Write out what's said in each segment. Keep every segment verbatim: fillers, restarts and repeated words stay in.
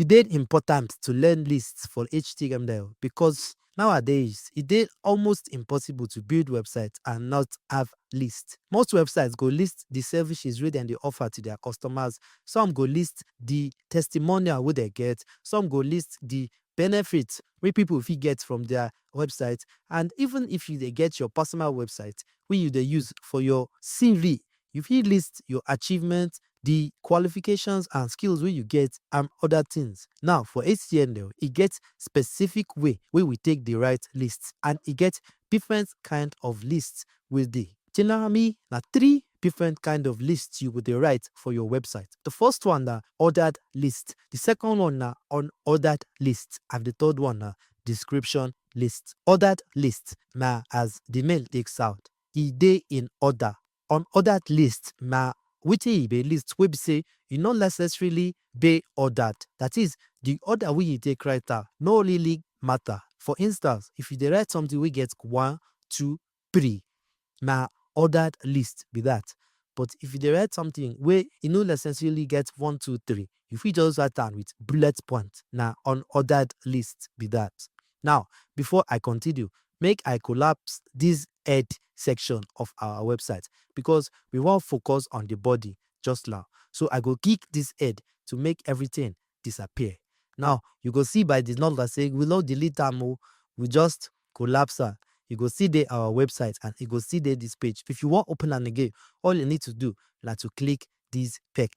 E dey important to learn lists for H T M L because nowadays e dey almost impossible to build website and not have list. Most websites go list the services wey dem dey offer to their customers, some go list the testimonial wey dem get, some go list the benefits wey people fit get from their website, and even if you dey get your personal website wey you dey use for your C V, you fit list your achievement, the qualifications and skills wey you get, and other things. Now for H T M L, e get specific way wey we take dey write list, and e get different kind of list wey dey. Generally, na three different kind of list you go dey write for your website. The first one na ordered list, the second one na unordered list, and the third one na description list. Ordered list na as the name take sound, e dey in order. Unordered list na wetin e be list wey be say e no necessarily dey ordered. That is, the order wey you take write am no really matter. For instance, if you dey write something wey get one, two, three, na ordered list be that. But if you dey write something wey e no necessarily get one, two, three, you fit just write am with bullet point. Na unordered list be that. Now, before I continue, make I collapse this head section of our website because we wan focus on the body just now. So I go kick this head to make everything disappear. Now, you go see by the number say we no delete am o, we just collapse am. You go see dey our website and e go see dey this page. If you wan open am again, all you need to do na to click this peg.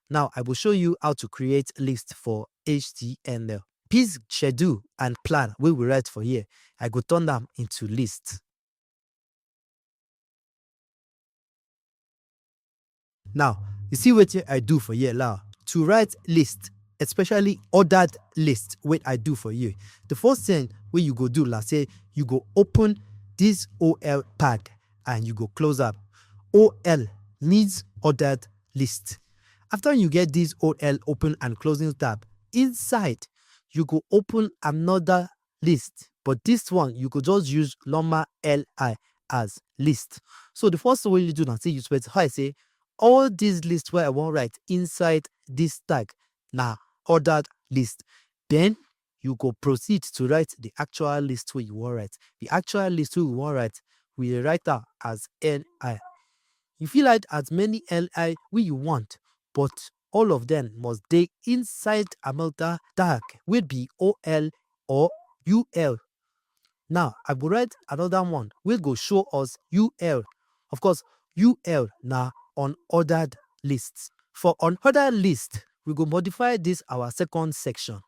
Now, I go show you how to create list for H T M L. This schedule and plan wey we write for here, I go turn am into list. Now, you see wetin I do for here now. To write list, especially ordered list wey I do for you, the first thing wey you go do na say you go open this O L tag and you go close am. O L means ordered list. After you get this O L open and closing tab, inside you go open another list, but this one you go just use normal L I as list. So the first thing wey you do na say you specify say all these lists wey I wan write inside this tag na ordered list. Then you go proceed to write the actual list wey you wan write. The actual list wey you wan write, we dey write am as N I. You fit write as many N I wey you want, but all of them must dey inside another tag wey be O L or U L. Now, I go write another one wey go show us U L. Of course, U L na unordered list. For unordered list, we go modify this our second section.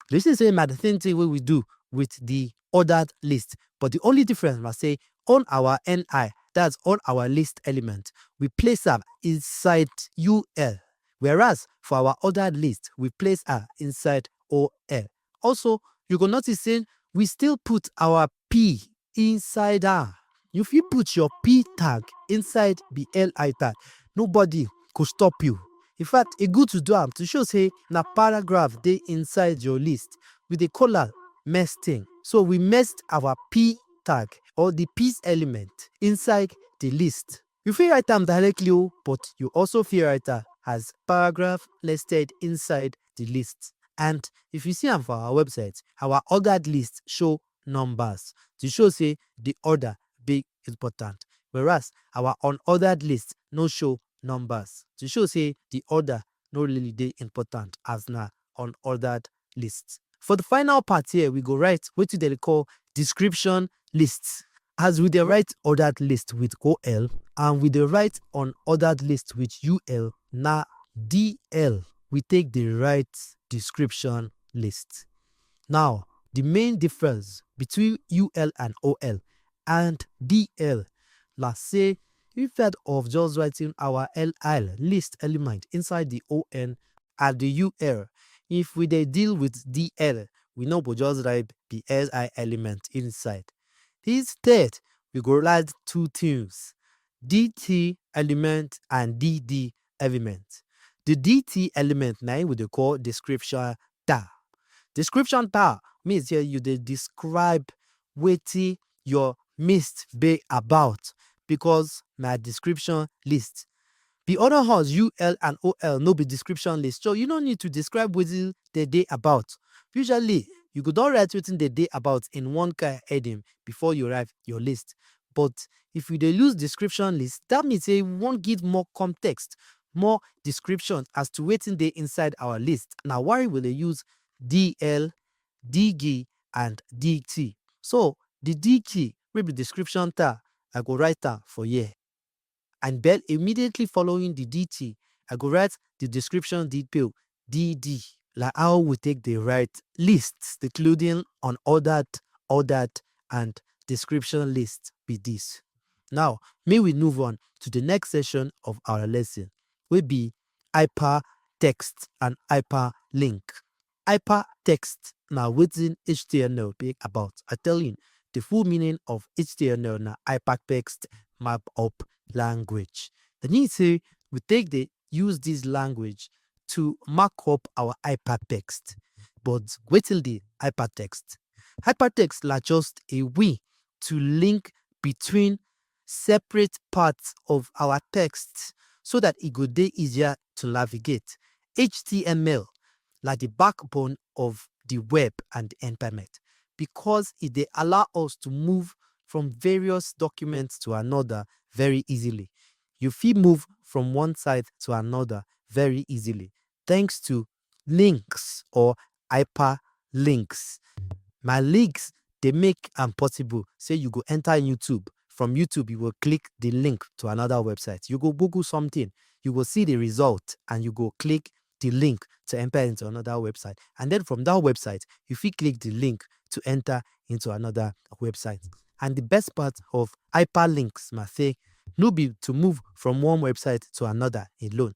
This is say na the same thing wey we do with the ordered list, but the only difference na say on our N I, that's on our list element, we place am inside U L, whereas for our ordered list, we place am inside O L. Also, you go notice say we still put our P inside am. You fit put your P tag inside the L I tag. Nobody go stop you. In fact, e good to do am to show say na paragraph dey inside your list. We dey call am nesting. So we mest our P tag or the P element inside the list. You fit write am directly o, but you also fit write am as paragraph nested inside the list. And if you see am for our website, our ordered list show numbers to show say the order dey important, whereas our unordered list no show numbers to show say the order no really dey important as na unordered list. For the final part here, we go write wetin dem dey call description list. As we dey write ordered list with O L and we dey write unordered list with U L, na D L we take dey write description list. Now, the main difference between U L and O L and D L na say, instead of just writing our L I list element inside the O N and the U L, if we dey deal with D L, we no go just write the L I element inside. Instead, we go write two things, D T element and D D element. The D T element na im we dey call description tag. Description tag mean say you dey describe wetin your list be about, because na description list. Be other horns, U L and O L no be description list, so you no need to describe wetin dem dey about. Usually, you go don write wetin dem dey about in one kind heading before you write your list. But if you dey use description list, that means say you wan give more context, more description as to wetin dey inside our list. Na why we dey use D L, D G and D T. So the D T wey be description tag, I go write am for here. And then immediately following the D T, I go write the description detail, D D, like how we take dey write lists, including unordered, ordered, and description list be this. Now, may we move on to the next section of our lesson, wey be hypertext and hyperlink. Hypertext na wetin H T M L be about. I tell you, the full meaning of H T M L na hypertext markup language. That means say we take dey use this language to mark up our hypertext. But wetin be hypertext? Hypertext na just a way to link between separate parts of our text so that e go dey easier to navigate. H T M L na the backbone of the web and the internet because e dey allow us to move from various documents to another very easily. You fit move from one site to another very easily thanks to links or hyperlinks. My links dey make am possible say you go enter YouTube. From YouTube, you go click the link to another website. You go Google something, you go see the result, and you go click the link to enter into another website. And then from that website, you fit click the link to enter into another website. And the best part of hyperlinks, my say, no be to move from one website to another alone.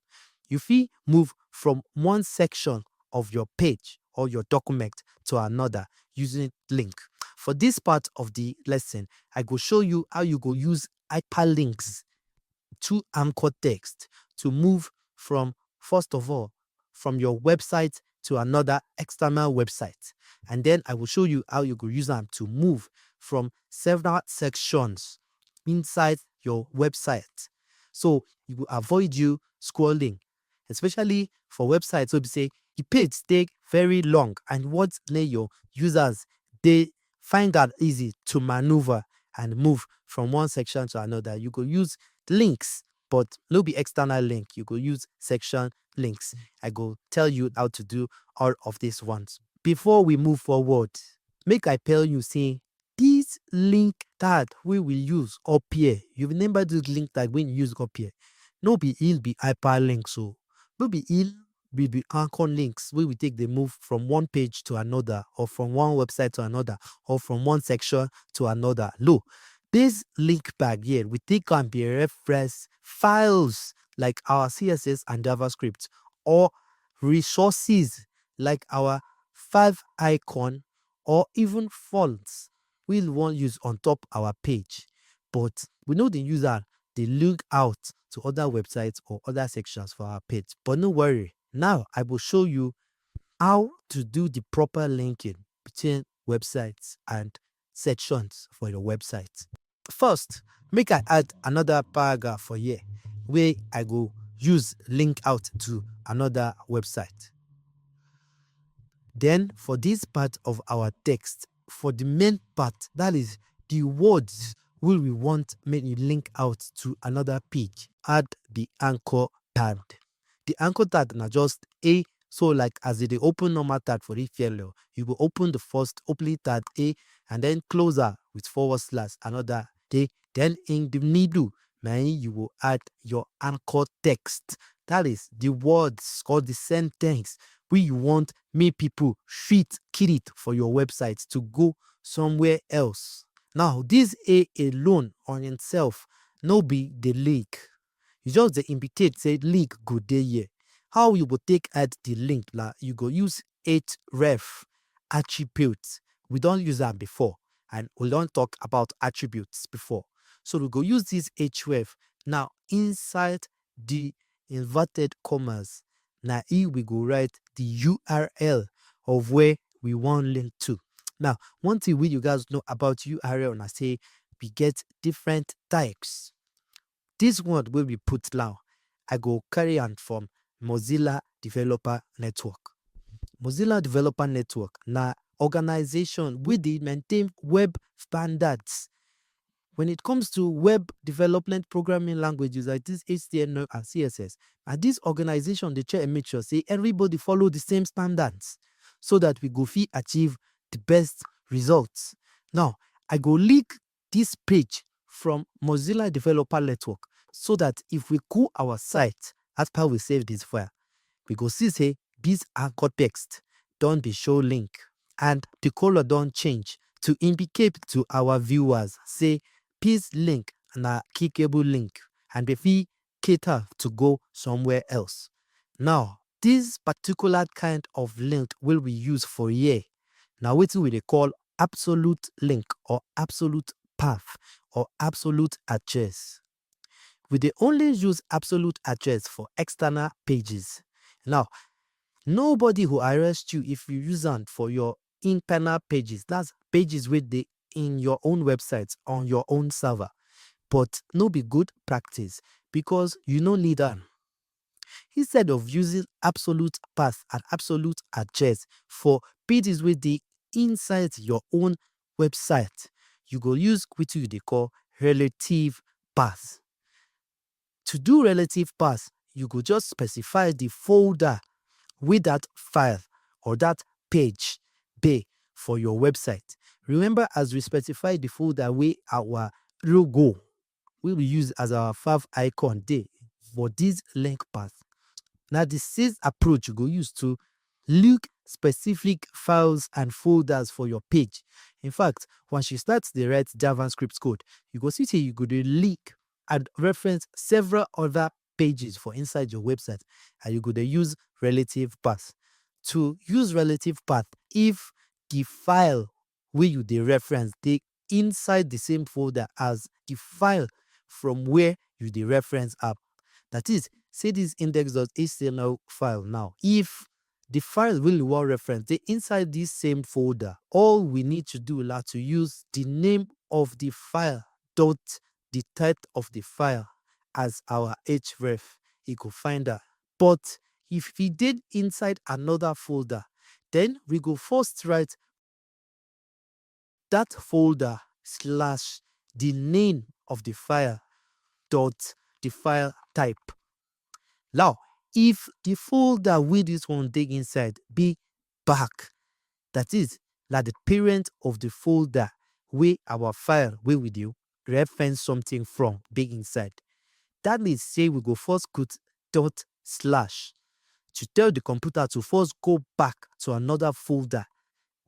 You fit move from one section of your page or your document to another using link. For this part of the lesson, I go show you how you go use hyperlinks to anchor text to move from, first of all, from your website to another external website. And then I will show you how you go use am to move from several sections inside your website. So you go avoid you scrolling, especially for websites wey be say the page dey very long and you want make your users dey find am easy to maneuver and move from one section to another. You go use links, but no be external link. You go use section links. I go tell you how to do all of these ones. Before we move forward, make I tell you say this link tag wey we use up here, you remember this link tag wey we use up here? No be e be hyperlink, so no be e be the anchor links wey we take dey move from one page to another or from one website to another or from one section to another. No, this link tag here, we take am be reference files like our C S S and JavaScript or resources like our five icon or even fonts wey we wan use on top our page. But we no dey use am dey link out to other websites or other sections for our page. But no worry, now I go show you how to do the proper linking between websites and sections for your website. First, make I add another paragraph for here wey I go use link out to another website. Then for this part of our text, for the main part, that is the words wey we want make you link out to another page, add the anchor tag. The anchor tag na just A. So like as you dey open normal tag for this F L L, you go open the first opening tag A and then close am with forward slash another A. Then in the middle, na im you go add your anchor text. That is the words or the sentence wey you want make people fit click for your website to go somewhere else. Now, this A alone on itself no be the link. You just dey indicate say link go dey here. How you go take add the link? La, you go use href attribute. We don use am before and we don talk about attributes before. So we go use this href. Now, inside the inverted commas, na e we go write the U R L of where we wan link to. Now, one thing wey you guys know about U R L na say we get different types. This one wey we put now, I go carry am from Mozilla Developer Network. Mozilla Developer Network na organization wey dey maintain web standards. When it comes to web development programming languages like this H T M L and C S S, and this organization dey try make sure say everybody follow the same standards so that we go fit achieve the best results. Now, I go link this page from Mozilla Developer Network so that if we call our site after we save this file, we go see say this anchor text don dey show link and the color don change to indicate to our viewers say this link na clickable link and dem fit cater to go somewhere else. Now, this particular kind of link wey we use for here na wetin we dey call absolute link or absolute path or absolute address. We dey only use absolute address for external pages. Now, nobody go arrest you if you use am for your internal pages. That's pages wey dey in your own website on your own server. But no be good practice because you no need am. Instead of using absolute path and absolute address for pages wey dey inside your own website, you go use wetin you dey call relative path. To do relative path, you go just specify the folder wey that file or that page dey for your website. Remember, as we specify the folder wey our logo wey we use as our fav icon dey for this link path, na the same approach you go use to link specific files and folders for your page. In fact, once you start dey write JavaScript code, you go see say you go dey link and reference several other pages for inside your website, and you go dey use relative path. To use relative path, if the file wey you dey reference dey inside the same folder as the file from where you dey reference am. That is, say this index dot H T M L file now, if the file wey you wan reference dey inside this same folder, all we need to do na to use the name of the file dot the type of the file as our href. E go find am. But if e dey inside another folder, then we go first write that folder slash the name of the file dot the file type. Now, if the folder wey this one dey inside be back, that is, na the parent of the folder wey our file wey we dey reference something from dey inside, that means say we go first put dot slash to tell the computer to first go back to another folder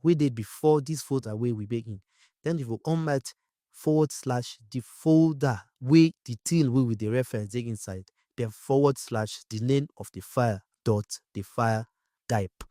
wey dey before this folder wey we dey in. Then you go come write forward slash the folder wey the thing wey we dey reference dey inside, then forward slash the name of the file dot the file type.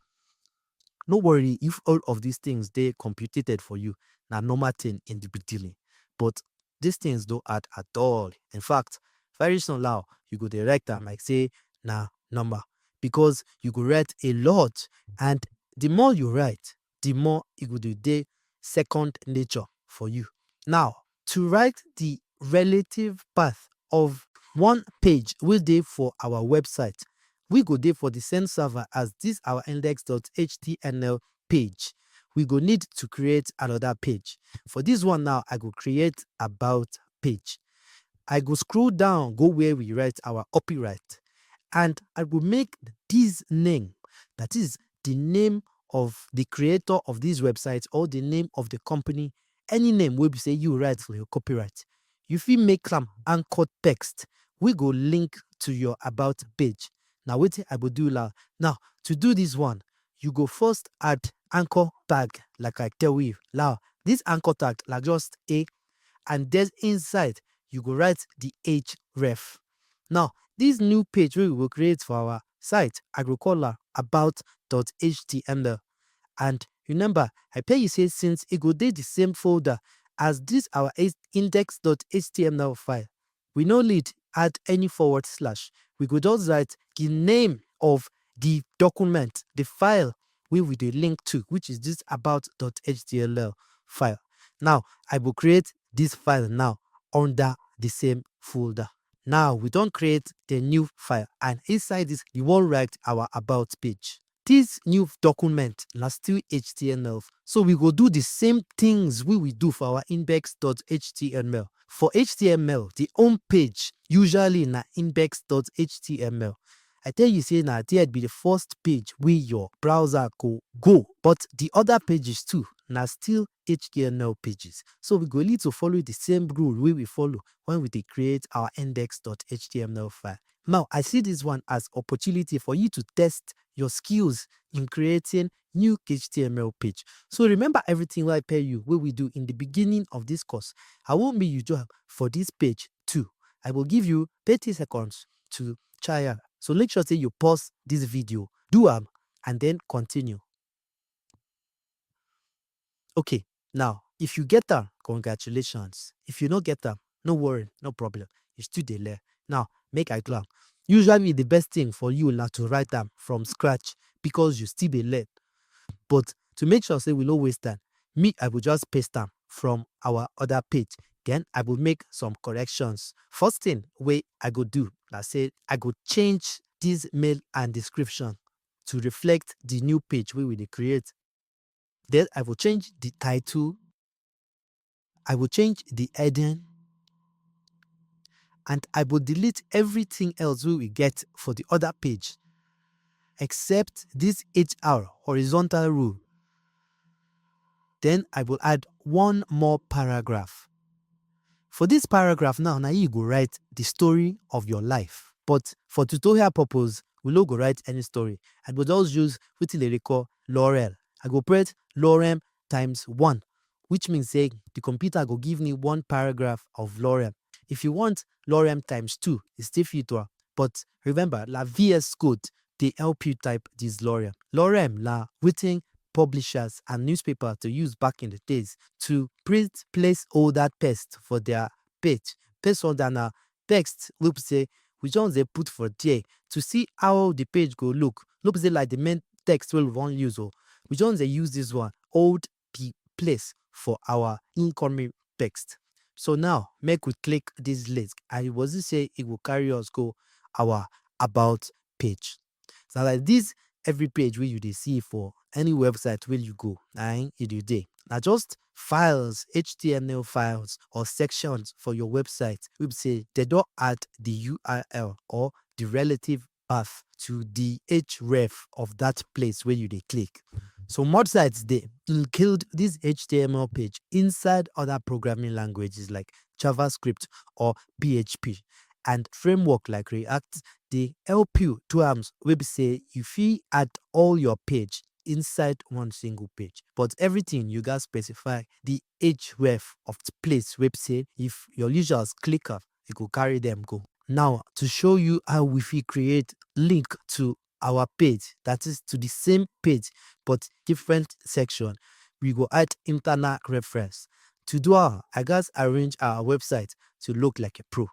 No worry if all of these things dey complicated for you, na normal thing in the beginning, but these things no hard at all. In fact, very soon now, you go dey write am like say na normal, because you go write a lot, and the more you write, the more e go dey dey second nature for you. Now, to write the relative path of one page wey dey for our website, we go dey for the same server as this our index dot H T M L page. We go need to create another page. For this one now, I go create about page. I go scroll down, go where we write our copyright, and I go make this name, that is the name of the creator of this website or the name of the company, any name wey be say you write for your copyright. You fit make am anchor text wey go link to your about page. Na wetin I go do now. Now, to do this one, you go first add anchor tag, like I tell you. Now, this anchor tag na just a, and then inside, you go write the href. Now, this new page wey we go create for our site, I go call am about dot H T M L. And remember, I tell you say since e go dey the same folder as this our index dot H T M L file, we no need add any forward slash. We go just write the name of the document, the file wey we dey link to, which is this about dot H T M L file. Now, I go create this file now under the same folder. Now we don create the new file, and inside this we wan write our about page. This new document na still H T M L, so we go do the same things wey we do for our index dot H T M L. For H T M L, the home page usually na index dot H T M L. I tell you say na there be the first page wey your browser go go, but the other pages too na still H T M L pages. So we go need to follow the same rule wey we follow when we dey create our index dot H T M L file. Now, I see this one as opportunity for you to test your skills in creating new H T M L page. So remember everything wey I tell you wey we do in the beginning of this course. I wan make you do am for this page too. I will give you thirty seconds to try am. So make sure say you pause this video, do am, and then continue. Okay, now, if you get am, congratulations. If you no get am, no worry, no problem. You still dey learn. Now, make I do am. Usually, the best thing for you na to write am from scratch because you still dey learn. But to make sure say we no waste time, me, I go just paste am from our other page. Then I go make some corrections. First thing wey I go do na say I go change this mail and description to reflect the new page wey we dey create. Then I go change the title, I go change the heading, and I go delete everything else wey we get for the other page, except this H R horizontal rule. Then I go add one more paragraph. For this paragraph now, na you go write the story of your life. But for tutorial purpose, we no go write any story. I go just use wetin dem dey call lorem. I go press lorem times one, which means say the computer go give me one paragraph of lorem. If you want lorem times two, e still fit o. But remember, na V S Code dey help you type this lorem. Lorem na wetin publishers and newspapers dey use back in the days to print placeholder text for their page. Placeholder na text wey be say we just dey put for there to see how the page go look. No be say like the main text wey we wan use o. We just dey use this one hold the place for our incoming text. So now, make we click this link, and you go see say e go carry us go our about page. So like this, every page wey you dey see for any website wey you go, na im e dey dey. Na just files, H T M L files or sections for your website wey be say dem don add the U R L or the relative path to the href of that place wey you dey click. So mod sites dey include this H T M L page inside other programming languages like JavaScript or P H P, and framework like React dey help you do am wey be say you fit add all your page inside one single page. But everything you gats specify the href of the place wey be say if your users click am, e go carry them go. Now, to show you how we fit create link to our page, that is to the same page but different section, we go add internal reference. To do am, I gats arrange our website to look like a pro.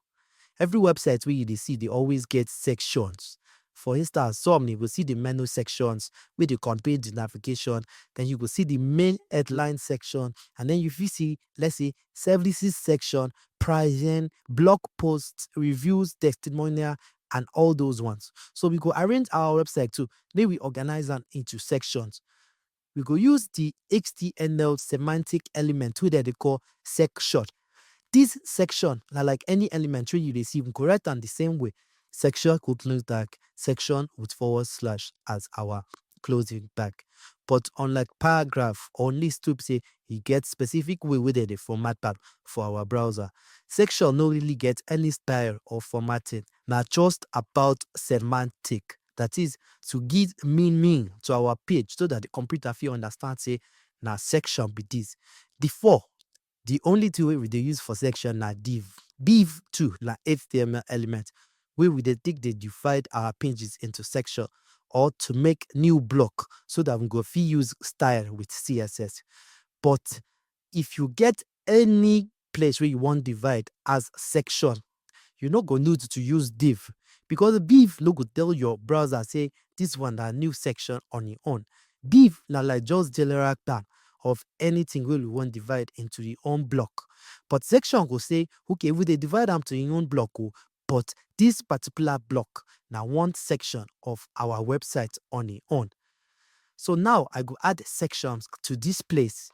Every website wey you dey see dey always get sections. For instance, some you go see the menu sections wey dey contain the navigation, then you go see the main headline section, and then you fit see, let's say, services section, pricing, blog posts, reviews, testimonial, and all those ones. So we go arrange our website too. Then we organize am into sections. We go use the H T M L semantic element wey dem dey call section. This section na like any element wey you dey see, we go write am the same way. Section quote close tag, section with forward slash as our closing tag. But unlike paragraph or list wey be say e get specific way wey dem dey format am for our browser, section no really get any style or formatting. Na just about semantic. That is to give meaning to our page so that the computer fit understand say na section be this. Before, the only thing wey we dey use for section na div. Div too na H T M L element wey we dey take dey divide our pages into section or to make new block so that we go fit use style with C S S. But if you get any place wey you wan divide as section, you no go need to use div, because div no go tell your browser say this one na new section on im own. Div na like just general term of anything wey you wan divide into im own block. But section go say, okay, we dey divide am to im own block o, but this particular block na one section of our website on im own. So now I go add sections to this place.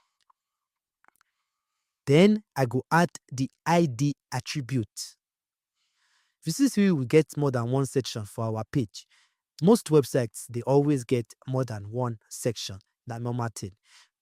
Then I go add the I D attribute. You see say we get more than one section for our page. Most websites dey always get more than one section. Na normal thing.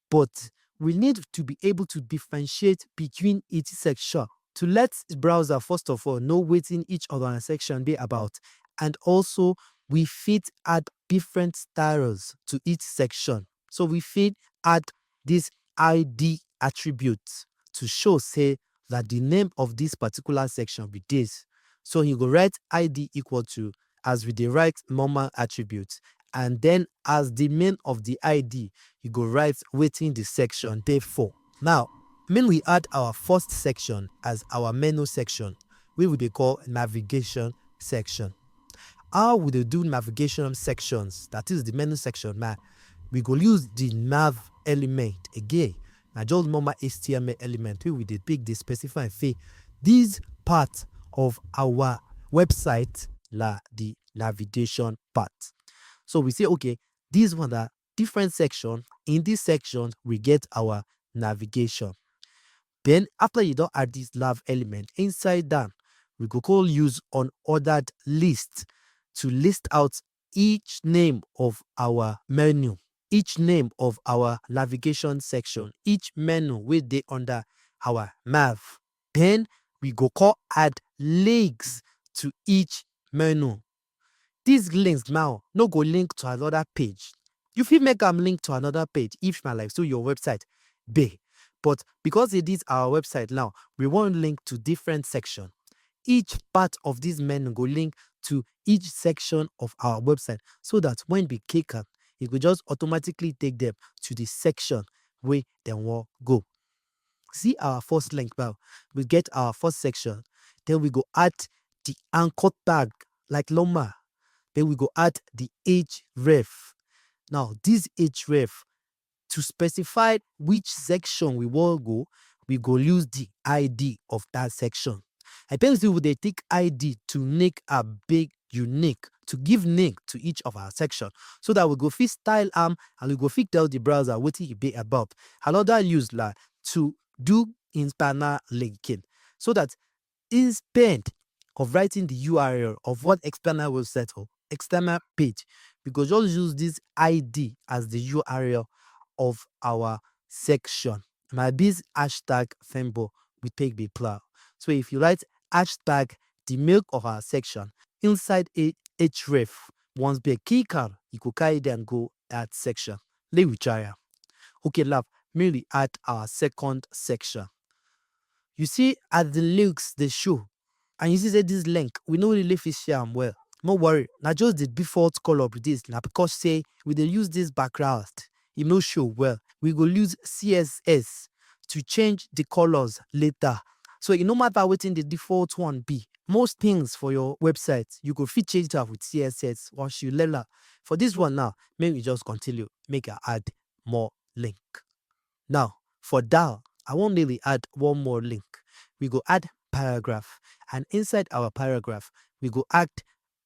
But we need to be able to differentiate between each section to let the browser first of all know wetin each of our section dey about, and also we fit add different styles to each section. So we fit add this I D attribute to show say that the name of this particular section be this. So you go write I D equal to, as we dey write normal attribute, and then as the name of the I D, you go write wetin the section dey for. Now, make we add our first section as our menu section, wey we dey call navigation section. How we dey do navigation sections, that is the menu section, na we go use the nav element again. Na just normal H T M L element wey we dey pick, dey specify say this part of our website na the navigation part. So we say, okay, this one na different section. In this section, we get our navigation. Then after you don add this nav element, inside am, we go come use unordered list to list out each name of our menu, each name of our navigation section, each menu wey dey under our nav. Then we go come add links to each menu. These links now no go link to another page. You fit make am link to another page if na like so your website big. But because it is our website now, we wan link to different section. Each part of this menu go link to each section of our website, so that when we click am, e go just automatically take them to the section wey dem wan go. See our first link now. We get our first section. Then we go add the anchor tag like normal. Then we go add the href. Now, this href, to specify which section we wan go, we go use the I D of that section. I tell you say we dey take I D to make am big unique, to give name to each of our section, so that we go fit style am and we go fit tell the browser wetin e be about. Another use na to do external linking, so that instead of writing the U R L of what external website or external page, we go just use this I D as the U R L of our section. Na this hashtag Fembo we take dey plow. So if you write hashtag the milk of our section inside a href, once we click am, e go carry them go that section. Make we try am. Okay, now make we add our second section. You see as the links dey show, and you see say this link, we no really fit see am well. No worry, na just the default color be this. Na because say we dey use this background, e no show well. We go use C S S to change the colors later. So e no matter wetin the default one be. Most things for your website, you go fit change am with C S S once you learn am. For this one now, make we just continue, make I add more link. Now, for down, I wan make we add one more link. We go add paragraph, and inside our paragraph, we go add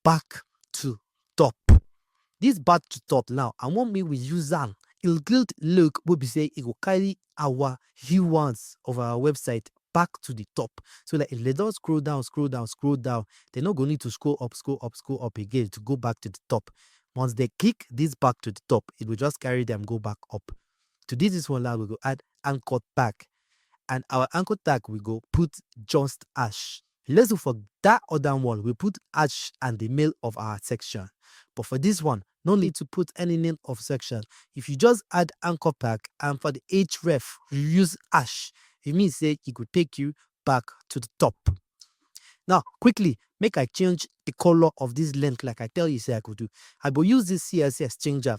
back to top. This back to top now, I wan make we use am include link wey be say e go carry our viewers of our website back to the top. So that if they don scroll down, scroll down, scroll down, they no go need to scroll up, scroll up, scroll up again to go back to the top. Once they click this back to the top, it will just carry them go back up. To this, this one now, we go add anchor tag. And our anchor tag, we go put just hash. Let's do for that other one, we put hash and the mail of our section. But for this one, no need to put any name of section. If you just add anchor tag and for the href, you use hash, it means say e go take you back to the top. Now, quickly, make I change the color of this link like I tell you say I go do. I go use this C S S change am,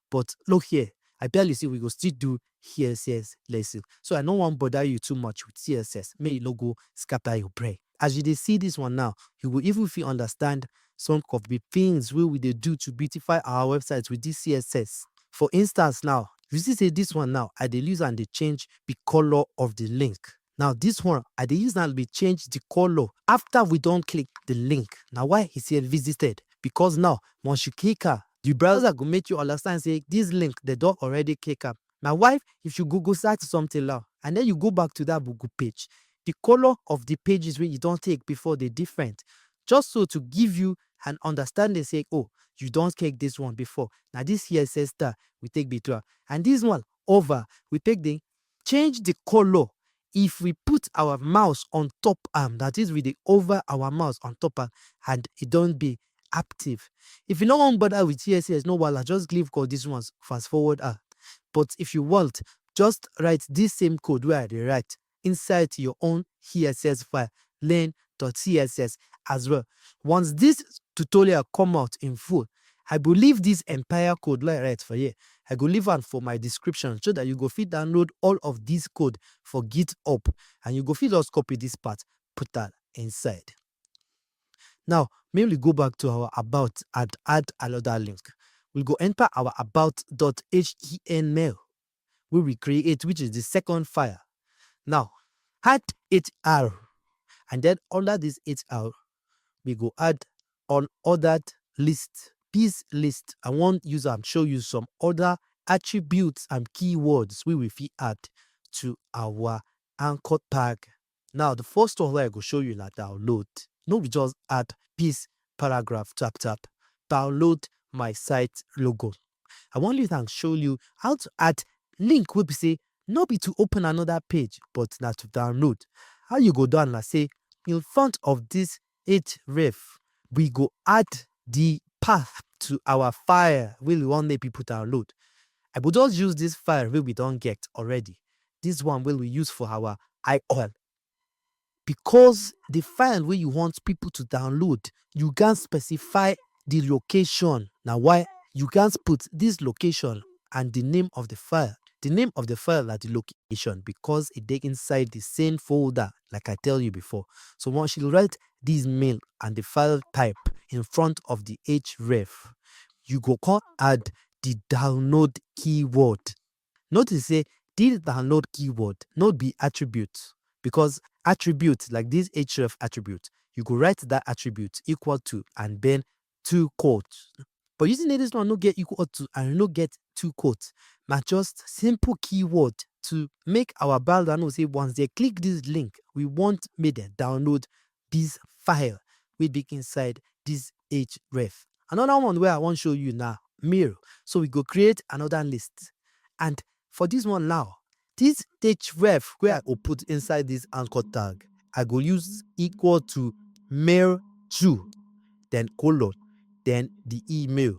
but look here, I tell you say we go still do C S S lesson. So I no wan bother you too much with C S S, make e no go scatter your brain. As you dey see this one now, you go even fit understand some of the things wey we dey do to beautify our website with this C S S. For instance now, you see say this one now, I dey use am dey change the color of the link. Now this one, I dey use am be change the color after we don click the link. Na why e say visited, because now once you click am, the browser go make you understand say this link, they don already click am. Na why if you Google search something now and then you go back to that Google page, the color of the pages wey you don take before dey different. Just so to give you an understanding say, oh, you don click this one before. Na this C S S star we take be draw. And this one, over, we take the change the color. If we put our mouse on top am, that is, we dey over our mouse on top am, and e don be active. If you no wan bother with C S S, no wahala, just leave all these ones, fast forward am. But if you want, just write this same code wey I dey write inside your own C S S file, learn dot C S S as well. Once this tutorial come out in full, I go leave this entire code like right for here. I go leave am for my description so that you go fit download all of this code for GitHub, and you go fit just copy this part, put am inside. Now, make we go back to our about and add another link. We go enter our about dot H T M L wey we create, which is the second file. Now, add H R, and then under this H R, we go add unordered list, piece list. I wan use am show you some other attributes and keywords wey we fit add to our anchor tag. Now, the first one wey I go show you na download. No be just add piece, paragraph, tap tap. Download my site logo. I wan use am show you how to add link wey be say no be to open another page, but na to download. How you go do am na say, in front of this href, we go add the path to our file wey we wan make people download. I go just use this file wey we don get already, this one wey we use for our I O L. Because the file wey you want people to download, you gats specify the location. Na why you gats put this location and the name of the file. The name of the file na the location, because e dey inside the same folder, like I tell you before. So once you write this mail and the file type in front of the href, you go come add the download keyword. Notice say this download keyword no be attribute, because attribute, like this href attribute, you go write that attribute equal to and then two quotes. But you see say this one no get equal to and no get two quotes. Na just simple keyword to make our browser know say once they click this link, we want make dem download this file wey dey inside this href. Another one wey I wan show you na mail. So we go create another list. And for this one now, this href wey I go put inside this anchor tag, I go use equal to mail two, then colon, then the email.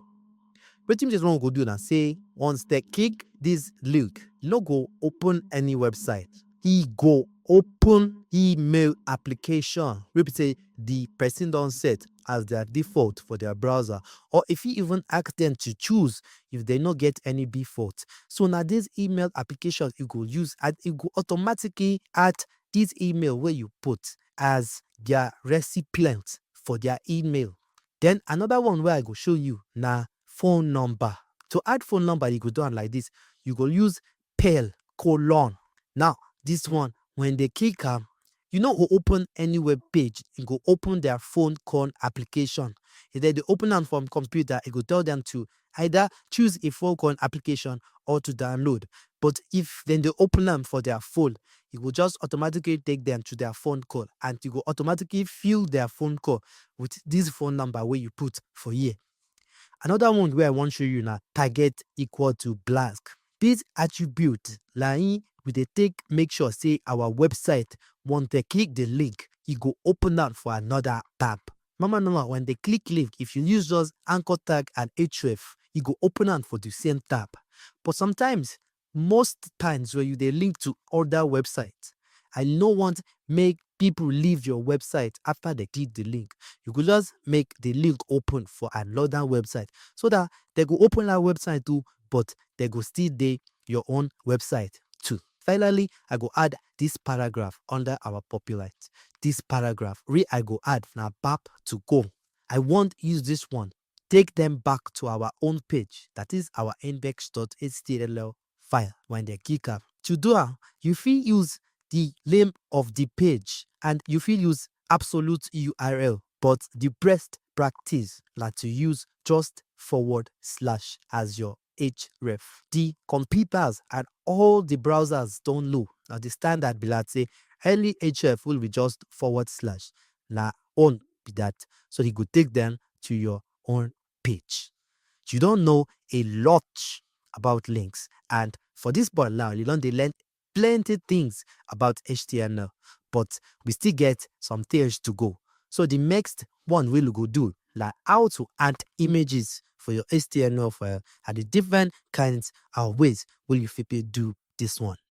Wetin this one go do na say, once they click this link, e no go open any website. E go open email application wey be say the person don set as their default for their browser, or if you even ask them to choose if they no get any default. So na this email application you go use, and e go automatically add this email wey you put as their recipient for their email. Then another one wey I go show you na phone number. To add phone number, you go do am like this. You go use perl colon. Now, this one, when they click am, you no go open any web page. You go open their phone call application. If they dey open am from computer, e go tell them to either choose a phone call application or to download. But if then they open am for their phone, e go just automatically take them to their phone call, and e go automatically fill their phone call with this phone number wey you put for here. Another one wey I wan show you na target equal to blank. This attribute na im we dey take make sure say our website, once they click the link, e go open am for another tab. Normal normal, when they click link, if you use just anchor tag and href, e go open am for the same tab. But sometimes, most times when you dey link to other websites, I no want make people leave your website after they click the link. You go just make the link open for another website so that they go open that website too, but they go still dey your own website too. Finally, I go add this paragraph under our popular. This paragraph wey I go add na bap to go. I wan use this one take them back to our own page, that is our index dot H T M L file. When they click am, to do am, you fit use the name of the page, and you fit use absolute U R L, but the best practice na to use just forward slash as your href. The computers and all the browsers don know. Now the standard be like say any href will be just forward slash. Na own be that. So he go take them to your own page. You don know a lot about links, and for this part now, you don dey learn plenty things about H T M L, but we still get some things to go. So the next one we go do, like, how to add images for your H T M L file and the different kinds of ways will you fit do this one.